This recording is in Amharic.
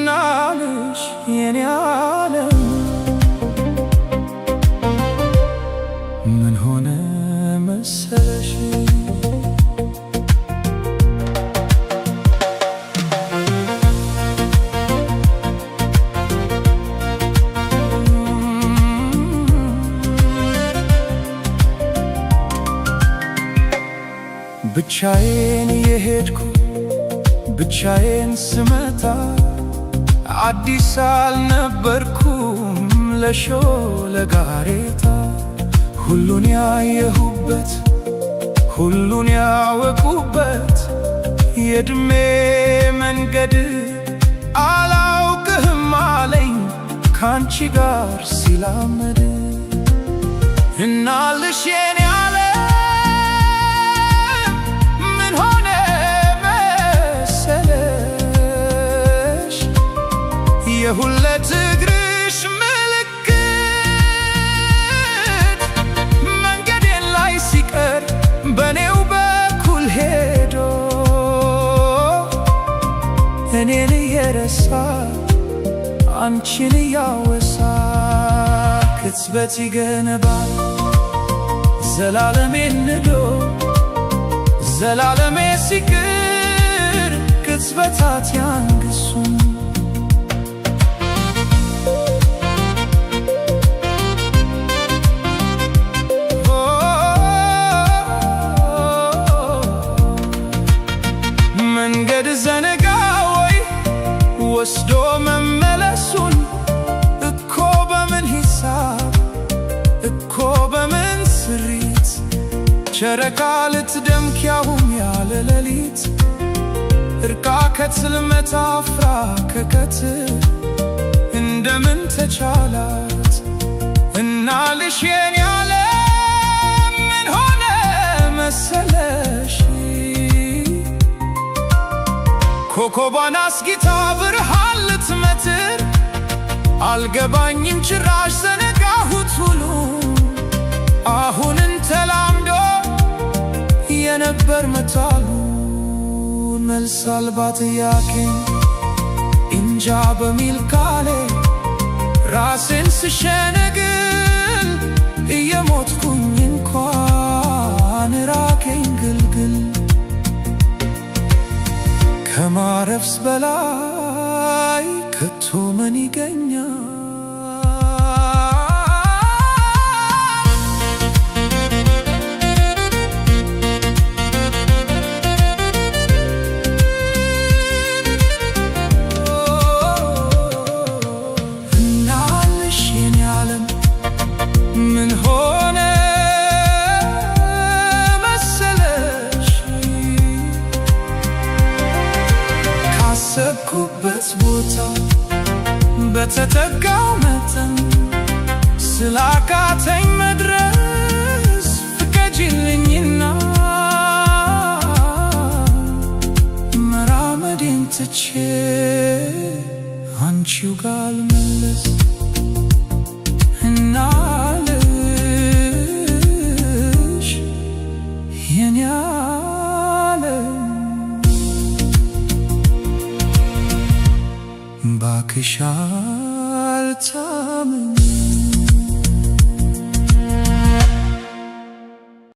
ናልሽ የኔ ዓለም፣ ምን ሆነ መሰለሽ? ብቻዬን የሄድኩ፣ ብቻዬን ስመጣ፣ አዲስ አልነበርኩም ለሾለ ጋሬጣ። ሁሉን ያየሁበት፣ ሁሉን ያወቁበት የእድሜ መንገድ አላውቅህም አለኝ ካንቺ ጋር ሲላመድ። እናልሽ የኔ ዓለም፣ ምን ሆነ መሰለሽ? የሁለት እግርሽ ምልክት መንገዴን ላይ ሲቀር በኔው በኩል ሄዶ፣ እኔን እየረሳ አንቺን እያወሳ፣ ቅጽበት ይገነባል ዘላለሜን ንዶ፣ ዘላለሜ ሲቅር ቅጽበታት ያንግሱን። መንገድ ዘነጋ ወይ ወስዶ መመለሱን? እኮ በምን ሂሳብ፣ እኮ በምን ስሪት፣ ጨረቃ ልትደምቅ ያሁን ያለ ሌሊት፣ እርቃ ከጽልመት አፍራ ከቀትር እንደምን ተቻላት? እናልሽ የኔ ዓለም፣ ምን ሆነ መሰለሽ? ኮከቧን አስጊታ ብርሃን ልትመትር፣ አልገባኝም ጭራሽ ዘነጋሁት ሁሉ፣ አሁንን ተላምዶ የነበር መታሉን። መልስ አልባ ጥያቄን እንጃ በሚል ቃሌ ራሴን ስሸነግል፣ እየሞትኩኝ እንኳን ራቀኝ ግልግል። ከማረፍስ በላይ ከቶ ምን ይገኛል? እናልሽ የኔ ዓለም፣ ምን ሆነ መሰለሽ? ካሰብኩበት ቦታ በተጠጋው መጠን ስላቃተኝ መድረስ፣ ፍቀጂልኝና መራመዴን ትቼ አንቺው ጋር ልምጣ።